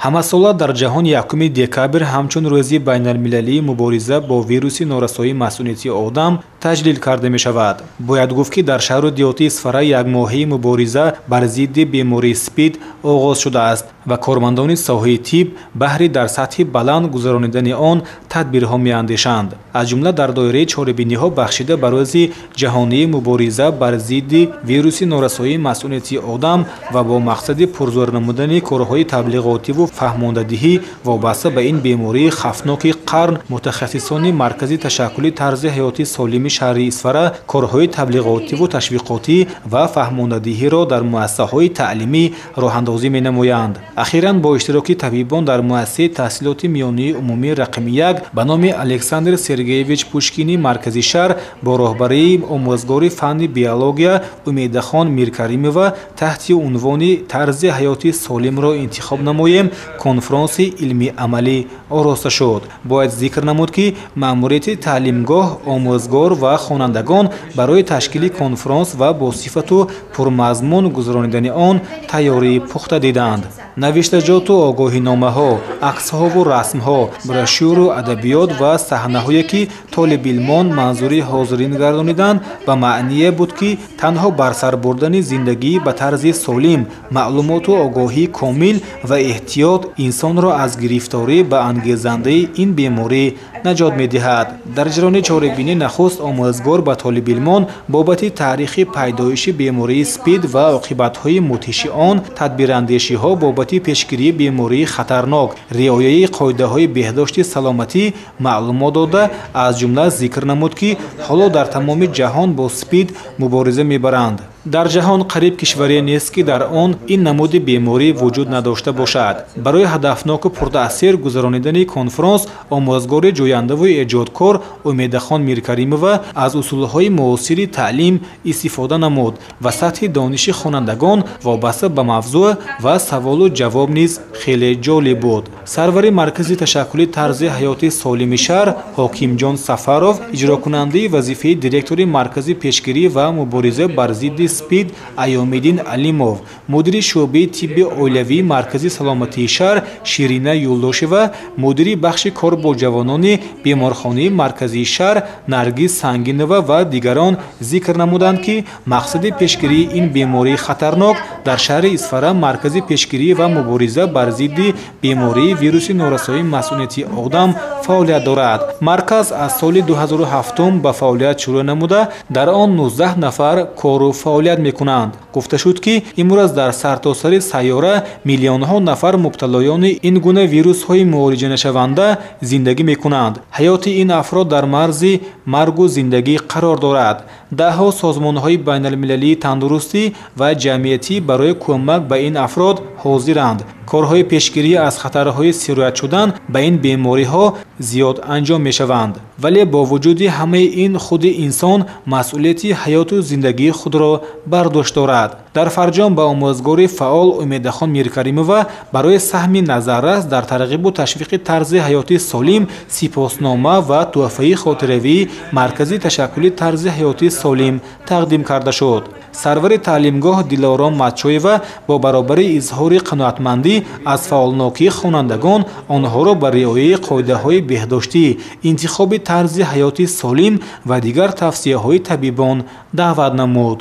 Ҳамасола дар ҷаҳон 1 декабр ҳамчун рӯзи байналмилалии мубориза бо вируси норасоии масунияти одам таҷлил карда мешавад. Бояд гуфт, ки дар шаҳру деҳоти Исфара якмоҳаи мубориза бар зидди бемории СПИД оғоз шудааст ва кормандони соҳаи тиб баҳри дар сатҳи баланд гузаронидани он тадбирҳо меандешанд. Аз ҷумла дар доираи чорабиниҳо бахшида ба рӯзи ҷаҳонии мубориза бар зидди вируси норасоии масунияти одам ва бо мақсади пурзӯр намудани корҳои таблиғотиву фаҳмондадиҳӣ вобаста ба ин бемории хавфноки қарн, мутахассисони Маркази ташаккули тарзи ҳаёти солими шаҳри Исфара корҳои таблиғотиву ташвиқотӣ ва фаҳмондадиҳиро дар муассисаҳои таълимӣ роҳандозӣ менамоянд. Ахиран бо иштироки табибон дар муассисаи таҳсилоти миёнии умумии рақами 1 ба номи Александр Сергеевич Пушкини маркази шаҳр бо роҳбарии омӯзгори фанни биология Умедахон Миркаримова таҳти унвони «Тарзи ҳаёти солимро интихоб намоем» конфронси илмӣ-амалӣ ороста шуд. Бояд зикр намуд, ки маъмурияти таълимгоҳ, омӯзгор ва хонандагон барои ташкили конфронс ва бо сифату пурмазмун гузаронидани он тайёрии пухта диданд. Навиштаҷоту огоҳиномаҳо, аксҳову расмҳо, брошюру адабиёт ва саҳнаҳое, ки толибилмон манзури ҳозирин гардониданд, ба маъние буд, ки танҳо барсар бурдани зиндагӣ ба тарзи солим, маълумоту огоҳии комил ва эҳтиёт инсонро аз гирифторӣ ба ангезандаи ин беморӣ наҷот медиҳад. Дар ҷараёни чорабинӣ нахуст омӯзгор ба толибилмон бобати таърихи пайдоиши бемории СПИД ва оқибатҳои мудҳиши он, тадбирандешиҳо бобати пешгирии бемории хатарнок, риояи қоидаҳои беҳдошти саломатӣ маълумот дода, аз ҷумла зикр намуд, ки ҳоло дар тамоми ҷаҳон бо СПИД мубориза мебаранд. Дар ҷаҳон қариб кишваре нест, ки дар он ин намуди беморӣ вуҷуд надошта бошад. Барои ҳадафноку пуртаъсир гузаронидани конфронс омӯзгори ҷӯяндаву эҷодкор Умедахон Миркаримова аз усулҳои муосири таълим истифода намуд ва сатҳи дониши хонандагон вобаста ба мавзӯъ ва саволу ҷавоб низ хеле ҷолиб буд. Сарвари Маркази ташаккули тарзи ҳаёти солими шаҳр Ҳокимҷон Сафаров, иҷрокунандаи вазифаи директори Маркази пешгирӣ ва мубориза бар зидди СПИД Аёмиддин Алимов, мудири шӯъбаи тибби оилавии Маркази саломатии шаҳр Ширина Юлдошева, мудири бахши кор бо ҷавонони беморхонаи марказии шаҳр Наргиз Сангинова ва дигарон зикр намуданд, ки мақсади пешгирии ин бемории хатарнок дар шаҳри Исфара Маркази пешгирӣ ва мубориза бар зидди бемории вируси норасоии масунияти одам фаъолият дорад. Марказ аз соли 2007 ба фаъолият шурӯъ намуда, дар он 19 нафар кору фаъолият мекунанд. Гуфта шуд, ки имрӯз дар сартосари сайёра миллионҳо нафар мубталоёни ин гуна вирусҳои муолиҷанашаванда зиндагӣ мекунанд. Ҳаёти ин афрод дар марзи маргу зиндагӣ қарор дорад. Даҳҳо созмонҳои байналмилалии тандурустӣ ва ҷамъиятӣ барои кӯмак ба ин афрод ҳозиранд. Корҳои пешгирӣ аз хатарҳои сироят шудан ба ин бемориҳо зиёд анҷом мешаванд. Вале бо вуҷуди ҳамаи ин худи инсон масъулияти ҳаёту зиндагии худро бар дӯш дорад. Дар фарҷом ба омӯзгори фаъол Умедахон Миркаримова барои саҳми назаррас дар тарғибу ташвиқи тарзи ҳаёти солим сипоснома ва тӯҳфаи хотиравии Маркази ташаккули тарзи ҳаёти солим тақдим карда шуд. Сарвари таълимгоҳ Дилором Матчоева бо баробари изҳори қаноатмандӣ аз фаъолнокии хонандагон онҳоро ба риояи қоидаҳои беҳдоштӣ, интихоби тарзи ҳаёти солим ва дигар тавсияҳои табибон даъват намуд.